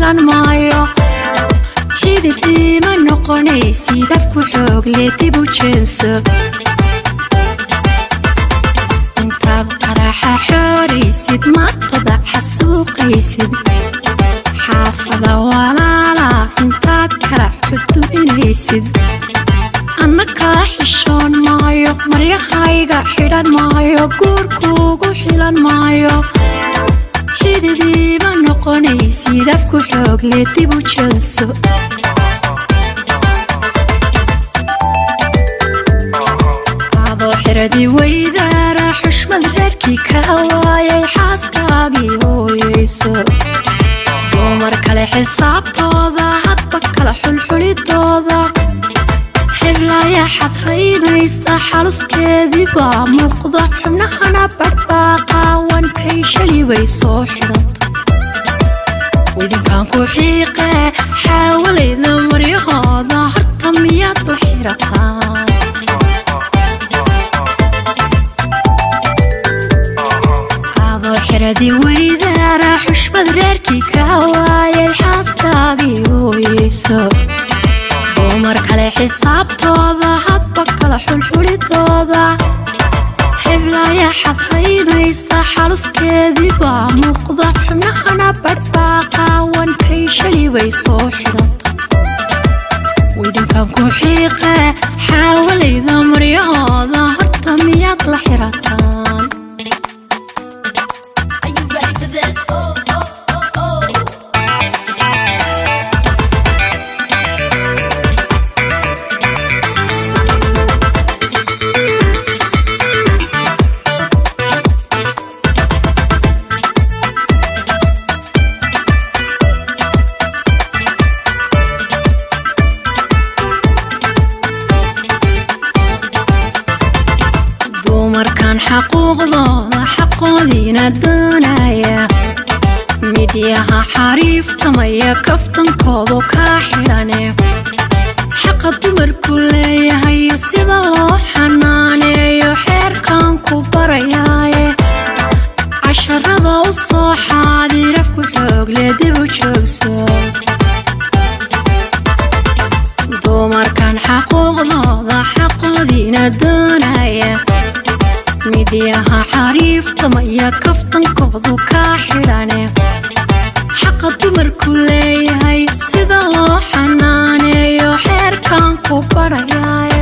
xilan maayo. Xididii ma noqonaysid afku xoog leh dib u jeenso. Intaad qaraxa xooraysid matada xasuuqaysid. Xaafada walaala intaad kala xudubinaysid. Annakaa xishoon maayo, maryahayga xidhan maayo, guurkuugu xilan maayo. Xididii ma noqonaysid afku xoog leh dib u jeenso. Adoo xiradii weydaara xushmad reerkii ka waayay xaaskaagii hooyayso. Dumar kale xisaabtooda hadba kala xulxulidooda. Heblaya xadraynaysa xaluskeedii baa muuqda, xubnahana badhbaa qaawankay shali bay soo xidhata. Widinkan ku xiiqe xaawalayda maryahooda horta miyaad la xirataa? Adoo xiradii weydaara xushmad reerkii ka waayay xaaskaagii hooyayso. Dumar kale xisaabtooda hadba kala xulxulidooda. Heblaya xadraynaysa xaluskeedii baa muuqda, xubnahana badhbaa qaawankay shali bay soo xidhata. Widinkan ku xiiqe xaawalayda maryahooda horta miyaad la xirataan? Are you ready for this? Oh, oh, oh, oh. Dumarkan xaquuqdooda xaqoodiina doonaya, midyaha xariiftamaya kaftankoodu kaa xidhane. Xaqa dumarku leeyahayo sida loo xanaaneeyo xeerkan ku barayaaye. Casharada u soo xaadir afku xoog leh dib u joogso. Dumarkan xaquuqdooda xaqoodiina doonaya, midyaha xariiftamaya kaftankoodu kaa xidhane. Xaqa dumarku leeyahay sida loo xanaaneeyo xeerkan ku barayaaye.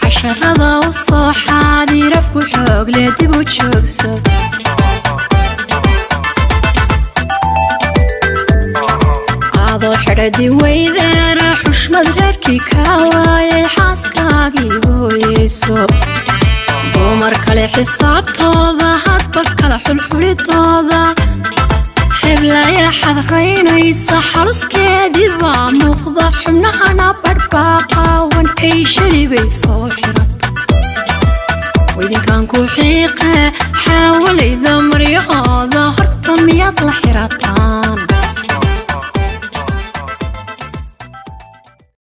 Casharada u soo xaadir afku xoog leh dib u joogso. Adoo xidhadii weydaara xushmad reerkii ka waayay xaaskaagii hooyayso. Dumar kale xisaabtooda hadba kala xulxulidooda. Heblaya xadraynaysa xaluskeedii baa muuqda, xubnahana badhbaa qaawankay shali bay soo xidhata. Widinkan ku xiiqe xaawalayda maryahooda.